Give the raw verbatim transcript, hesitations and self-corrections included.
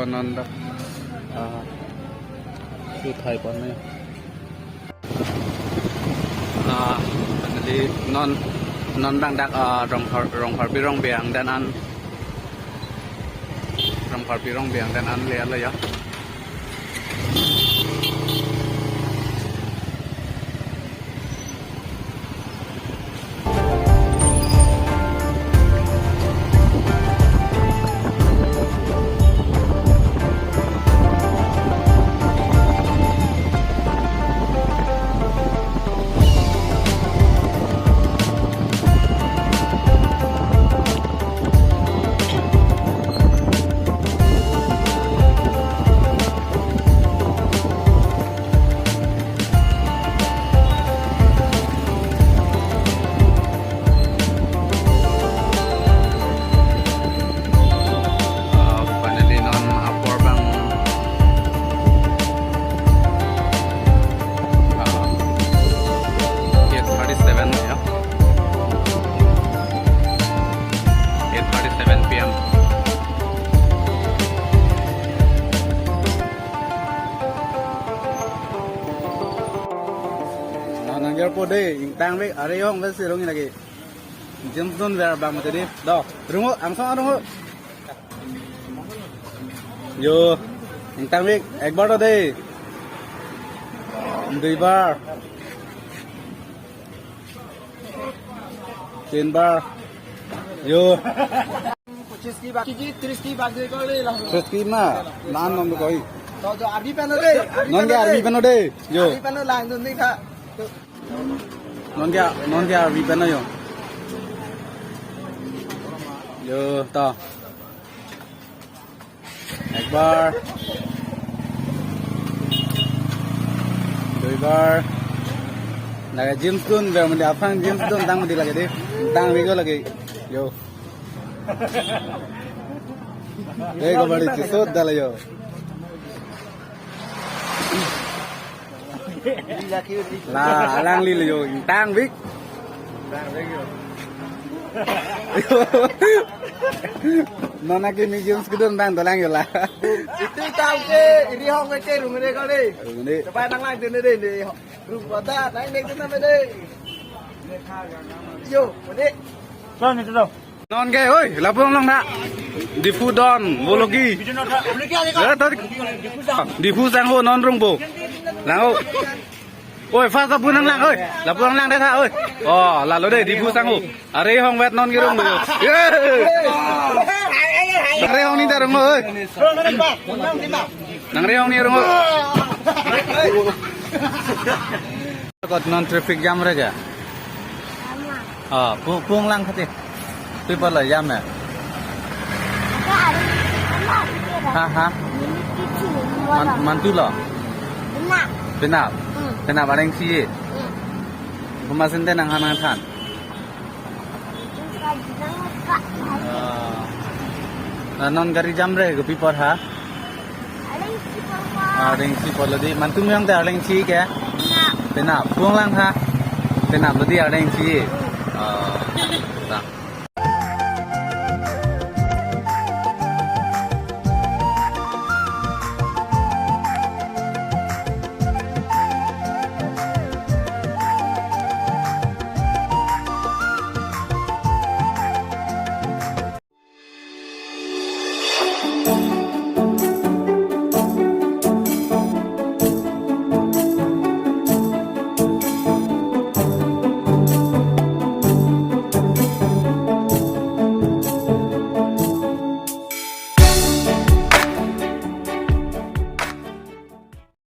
Non dak, ah, su thai pon ne. Ah, finally, non, non bang dak, ah, Rongphar, Rongphar Birong Beyang dan an, Rongphar Birong Beyang dan an le ala ya. Ah, finally, non apor bang, ah, eight thirty-seven ya. Eight thirty-seven P M. Nang nanggerpo dei, ingtangvek, are hong vet si rong lagi. James Dunbar bang mati dei. Do, rung ho, angsong rung ho. Yo, ingtangvek, ek bar do dei. Dui bar. Tin bar. Yo. Pachis ki bak, ki tris ki bak de kali lah. Tris ki ma, nan nom koi. To jo arvi pen dei, arvi Non pen ke arvi dei. Pen dei. Yo. Arvi pen lang dun ding tha. Non ke, non ke arvi pen yo. Yo, to. Ek bar. Dui bar. Lagi James Dunbar mati, aphrang James Dunbar tang mati lagi dei. Tang video lagi. Yo. Dei ko bari chisot dala yo. La, alanglilo yo, ingtangvek. Non akimi James kedun bang dolang yo la. Itu tahu ke, ini hong ke rung dei kali. Rung dei. Coba nang lang dun dei dei. Rung pada, nang dek dun dei. Yo, dei. Bang, itu dong. Non ke, oi, lapu anglong na. Diphu don, bologi. Eh, tadi. Diphu sang ho, non rungpo. Lang ho. Oi, fast lapu nanglang, oi. Lapu nanglang dei tha, oi. Oh, lalo dei, Diphu sang ho. Are hong vet non ke rung ho. Ye. Are hong ni ta rung ho, oi. Nang are hong ni rung ho. Kot non traffic jam re ja. Ah, pu-, pu anglang kati. Pi apot lo jam ya. Ha, ha. Man-, mantu lo. Penap. Penap. Hmm. Penap areng si ye. Hmm. Pemasin te nang hana than. Ah. Na non gari jam re, kopi apot ha? Areng si apot lo. Areng si apot lo dei, mantu miyang te areng si ke? Penap. Penap, pu anglang ha? Penap lo dei areng si. Ah, ta.